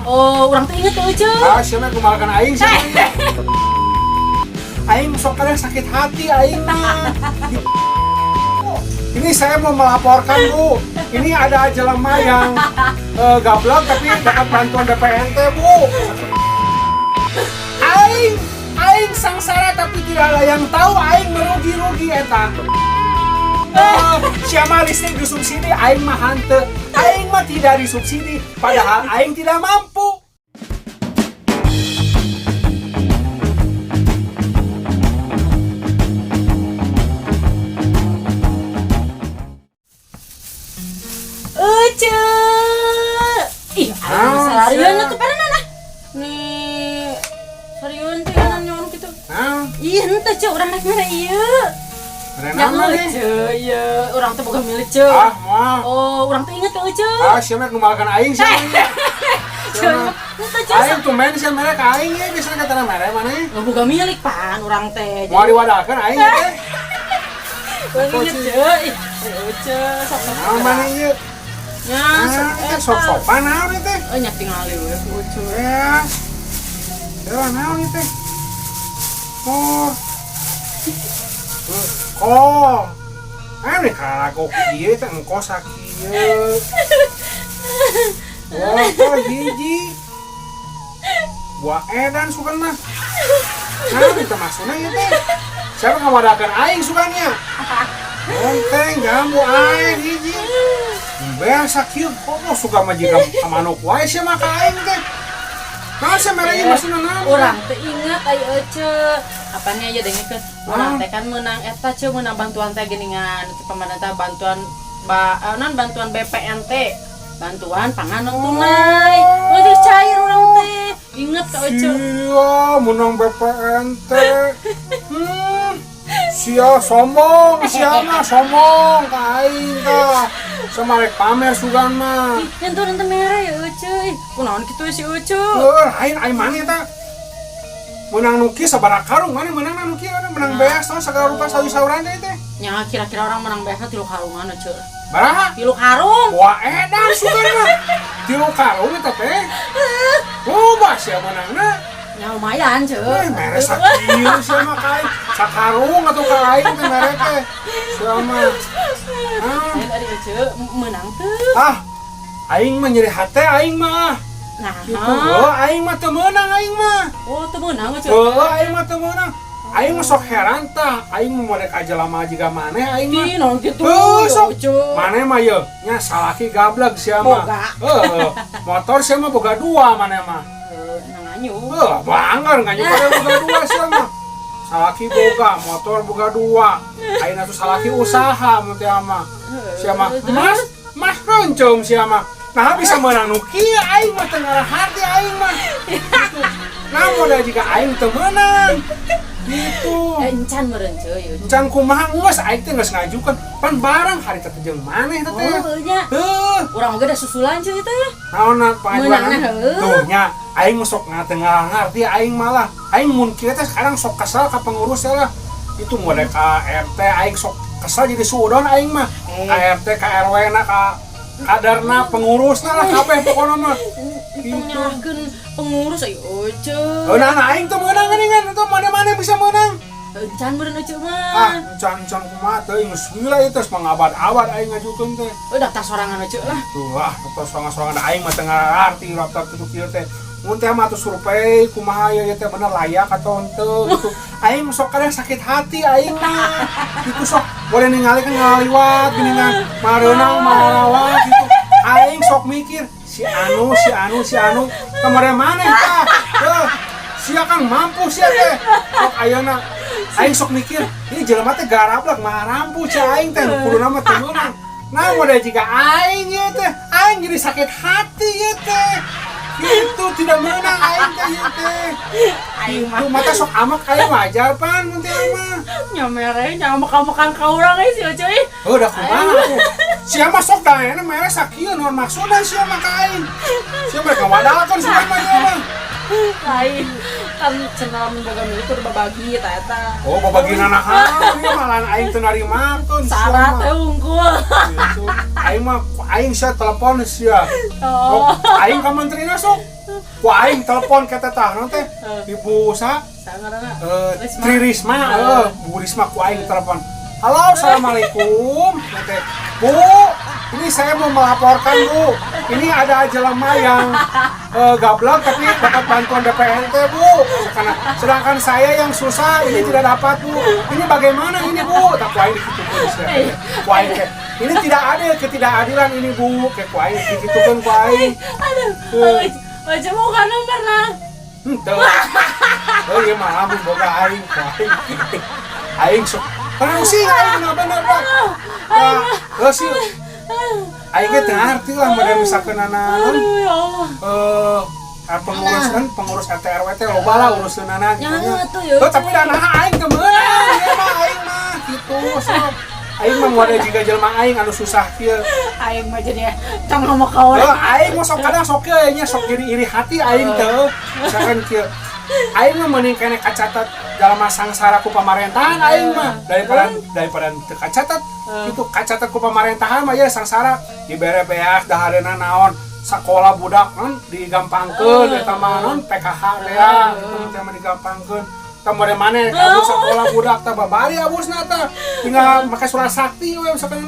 Oh, urang teh inget ka Ece. Ah, siapa yang kumalkan aing sih? Aing sok kadang sakit hati aing mah. Ini saya mau melaporkan, Bu. Ini ada jelema yang gablek tapi dapat bantuan BPNT, Bu. Aing aing sangsara tapi tidak ada yang tahu aing merugi-rugi eta. Siapa listrik disubsidi, aing mah hanteu. Aing mah tidak disubsidi, padahal aing tidak mampu. Ece. Ih, Ah, sarieun sia. Atuh pada. Nih, sarieun teh nyawa kitu. Nah, Ih, henteu ce, urang rek mere ieu. ada Ya nama nih. Ece, ieu urang teh boga milik ce. Ah, moal. Oh, urang teh inget ka Ece. Ah, siapa yang kumalkan aing sih? Ce, henteu ce. Aing tumben sih mere ka aing ya, biasanya kata mere mana? Nggak boga milik pan urang teh. Mau diwadalkeun aing ya teh. Urang inget ce. Ih, Ece, sok sok. Naon mana ieu? Ya, Ah, sok teh sok-sopan naon ieu teh? Oh, nya tingali we ku Ece. Ya. Ya naon ieu teh? Oh. Oh. Ah, nih karago kieu teh engko sakieu. Wah, kok hiji. Buah edan sugan mah. Nah, itu maksudnya ieu teh. Siapa ngawadalkeun aing sugannya? Lonteng jambu air hiji. Biasa kieu kok suka mah jiga manuk wae sia mah ka aing teh. Naon sia mere ieu maksudna naon? Urang teh inget ai Ece. Apanya aja dengekeun. Urang Ah. teh kan menang eta ce, menang bantuan teh geuningan itu pemerintah bantuan ba non bantuan BPNT. Bantuan pangan non tunai. Udah cair urang teh. Inget ka Ece. Sia menang BPNT. Sia sombong, sia mah sombong ka aing tah. Sama rek pamer sugan mah. Ih, nyentuh teu mere ya Ece. Ih, kunaon kitu si Ece? Heuh, lain aing maneh tah. Menang nu kieu sabaraha karung maneh menang nu kieu menang beas tah sagala rupa saur-sauran teh teh. Nya kira-kira orang menang beasna 3 karungan Ece. Baraha? 3 karung. Wah edan sugan mah. 3 karung eta teh. Loba sia menangna. Ya lumayan ce. Eh, mere sakieu sia mah ka aing. Sakarung atuh ka aing teh mere teh. Sia mah. Ah. Lain ari Ece menang teu. Ah, aing mah nyeri hate aing mah. Nah, Gitu. Oh, aing mah teu meunang aing mah. Oh, teu meunang Ece. Heuh, aing mah teu meunang. Aing mah sok heran tah, aing mah modek aja lama jiga maneh aing mah. Ih, naon kitu? Heuh, sok. Ece. Maneh mah ye, nya salaki gablek sia mah. Boga. Heuh, motor sia mah boga dua maneh mah. Heuh, nganyu. Heuh, banggar nganyu pada boga dua sia mah. Salaki boga, motor boga dua. Aing atuh salaki usaha mun teh mah. Sia mah mas, mas rencem sia mah. Nah bisa meunang nu kieu aing mah teu ngarah harti aing mah. Gitu. Nah modal jika aing teu meunang. Gitu. Eh, encan meureun ce ieu. Encan kumaha geus aing teh geus ngajukeun pan bareng hari teh jeung maneh teh teh. Oh, nya. Heuh, Urang oge da susulan ce itu ya. naonna pengajuan? Meunangna heuh. Tuh nya aing mah sok teu ngarti aing malah. Aing mun kieu teh sekarang sok kesel ka pengurus ya lah. Itu model ka RT aing sok kesel jadi suudon aing mah. Eh. Ka RT ka RW na ka kadarna pengurusna lah kabeh pokona mah. Itu nyalahkeun pengurus ai Ece. Oh, nah, nah aing teu meunang geuningan itu mana-mana bisa meunang. Encan meureun Ece Ah, mah. encan-encan kumaha teh geus gila ieu teh mangabad-abad aing ngajukeun teh. Oh, daftar sorangan Ece lah. Tuh ah, daftar sorangan-sorangan aing mah teu ngarti daftar kitu kieu teh. Mun teh mah atuh survei kumaha ieu teh bener layak atau henteu gitu. Aing mah sok kadang sakit hati aing mah. Gitu sok boleh ningali kan ngaliwat geuningan mareunang marawat gitu. Aing sok mikir si anu si anu si anu kemarin maneh tah. Heuh, sia kan mampu sia teh. Sok ayeuna aing sok mikir, ini jelema teh garablak mah rampu sia aing teh kuduna mah teu meunang. Nah, model jika aing ieu teh, aing jadi sakit hati ieu teh. Gitu tidak meunang aing teh ieu teh. Aing mah Itu mata sok amak aing wajar pan mun teh mah. nya mere nya makan-makan ka urang euy si Ece ih. Oh, udah kumaha tuh. Sia mah sok daena mere sakieu naon maksudna sia mah ka aing. Sia mah ngawadalkeun sia mah ieu mah. Lain kan cenah mun boga milik kudu babagi eta eta. Oh, babagi nanahan ieu malahan aing teu narimakeun sia Syarat mah. teh unggul. Gitu. Aing mah aing sia telepon sia. Oh. Sok aing ka menterina sok. Ku aing telepon ke teh naon teh? Ibu sa Sangarana. Eh, Tri Risma, Bu Risma ku aing telepon. Halo, assalamualaikum. Teh. Bu, ini saya mau melaporkan, Bu. Ini ada jelema yang gablek tapi dapat bantuan BPNT, Bu. Karena sedangkan saya yang susah ini tidak dapat, Bu. Ini bagaimana ini, Bu? Tak ku aing dikitukeun sia. Ku aing teh, ini tidak adil, ketidakadilan ini, Bu. Kayak ku aing dikitukeun ku aing. Aduh. Aduh, mau kan nomor nah. Henteu. Oh iya mah lamun boga aing ku aing. Aing sok pusing aing mah bener lah. Nah, heuh sih. Aing ge teu ngarti lah model misalkeun naon Aduh, ya Allah. Pengurus kan pengurus RT RW teh loba lah urusanana gitu Ya, nya. tuh, ya. Heuh, tapi da naha aing teu meunang ieu mah aing mah gitu sok. Aing mah model jiga jelema aing anu susah kieu. Aing mah jadi tong ngomong ka Heuh, urang. Aing mah sok kadang sok kieu nya, sok jadi iri hati aing teh. Misalkan kieu. Aing mah mending keneh kacatat dalam sangsara ku pamarentahan aing mah daripada daripada teu kacatat. Itu kacatat ku pamarentahan mah ya sangsara, dibere beas, dahareuna naon, sakola budak kan digampangkeun, eta mah naon PKH teh ya gitu teh mah digampangkeun. Tah mode maneh kabur sakola budak tah babari abusna tah tinggal make surat sakti we misalkan.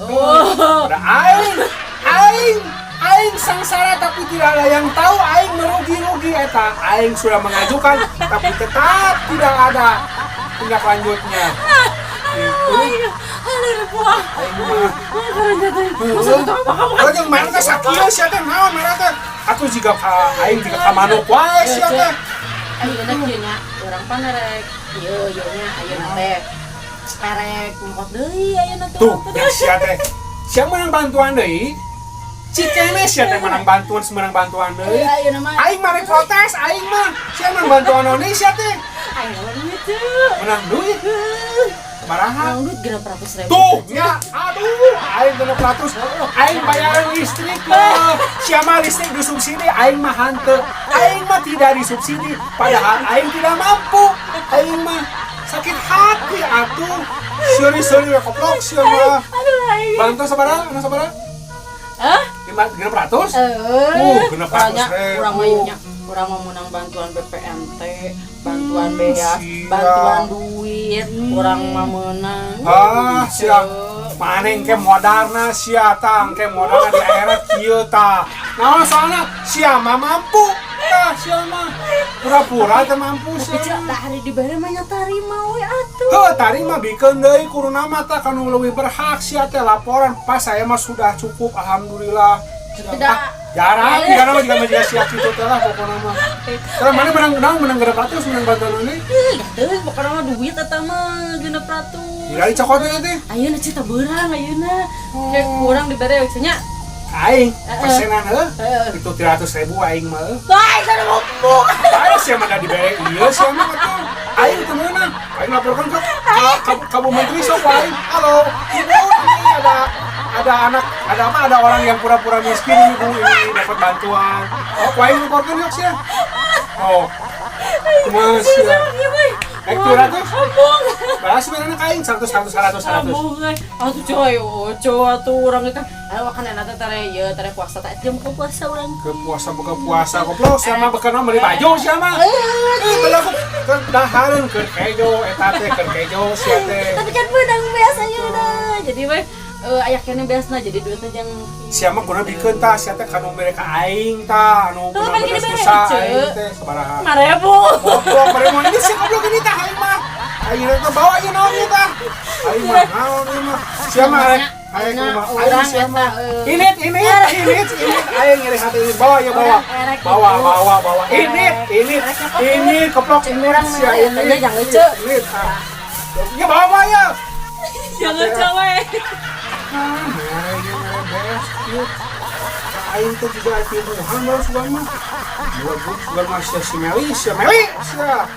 Oh. Ada aing, aing, aing sangsara tapi tidak ada yang tahu aing merugi-rugi eta. Aing sudah mengajukan tapi tetap tidak ada tindak lanjutnya. Itu Aduh, buah. Aing mah. Masa itu apa kamu? Kalau jeung mana teh sakieu sia teh naon mana teh? Atuh jiga ka aing jiga ka manuk wae sia teh. Ayeuna kieu nya, urang pan rek ieu ieu nya ayeuna teh. Erek ngokot deui ayeuna teh. Tuh, ya sia teh. Sia menang bantuan deui. Cikene sia teh menang bantuan, menang bantuan deui. Ayeuna mah. Aing mah rek protes, aing mah. Sia menang bantuan naon deui sia teh? Ayeuna mah duit tuh. Menang duit. Sabaraha? Menang duit 600 ribu. Tuh, ya, aduh, aing 600, aing bayaran listrik lah. Siapa listrik disubsidi, aing mah hanteu. Aing mah tidak disubsidi, padahal aing tidak mampu. Aing mah sakit hati atuh. Suri-suri we koplok sia mah. Aduh, aing. Bantuan sabaraha? Anu sabaraha? Hah? Lima 600? Eh, 600 banyak ribu. Urang mah ieu nya. Urang mah menang bantuan BPNT, bantuan beas, Siap. Bantuan duit, urang mah menang. Ah, sia. Maneh ke modalna sia tah, ke modalna di akhirat kieu tah. Naon soalna sia mah mampu. Tah sia mah pura-pura teh mampu Tapi sia. Cak, tak hari dibere mah nya tarima we atuh. Heuh, tarima bikeun deui kuruna mah tah kanu leuwih berhak sia teh laporan pas saya mah sudah cukup, alhamdulillah. Tidak. Ah, jarang, jarang mah juga mah jiga sia kitu teh lah pokona mah. Terus mana menang menang menang 600, menang bantuan ini? Ih, teu pokona mah duit eta mah 600. Tidak dicokot deui teh. Ayeuna cita beurang ayeuna. Kayak kurang dibere nya. Aing pesenan heuh. Heeh. Itu 300 ribu aing mah heuh. Wah, itu udah ngomong. Aing sia mah da dibere ieu sia mah atuh. Aing teu meunang. Aing laporkan ke Bu Menteri sok aing. Halo, Ibu, ini ada anak, ada apa? Ada orang yang pura-pura miskin ini, Bu, ini dapat bantuan. Oh, aing laporkan yuk sia. Oh. Kumaha sia? Naik 200? Ngomong. Balas sebenarnya aing 100 100 100 100. Ngomong euy. Atuh coy, oh coy atuh urang teh. Ayo kan enak teh tere ieu tere puasa teh jam ke puasa urang. Ke puasa buka puasa goblok sia mah beukana meuli baju sia mah. Eh, belaku keur dahareun keur kejo eta teh keur kejo sia teh. Tapi kan menang beas ayeuna. Jadi we aya keneh beasna jadi duitnya jang Sia mah kuna bikeun tah sia teh kanu mere ka aing tah anu Tuh, bener-bener paling dibere, susah Ce. Aing teh sabaraha. 5.000. Goblok mere ini sia goblok ini tah aing mah. Aing teh bawa ieu naon ieu tah. Aing mah naon ieu mah. Sia mah rek aing Ayeuna mah aing urang sia mah. eta, eh. Ini ini aing nyeri hati ini bawa ya bawa. Urang erek Bawa itu. Bawa bawa. Ini ini Erek nyokot ini keplok ini Urang sia mah ini. eta jangan lucu. Ini ah. Ya bawa ya. Jangan cowe. Ah, nah, ieu mah beres ieu. Aing teh juga tibuhan baru sugan mah. Dua bu, sugan mah sia si Meli, sia Meli, sia.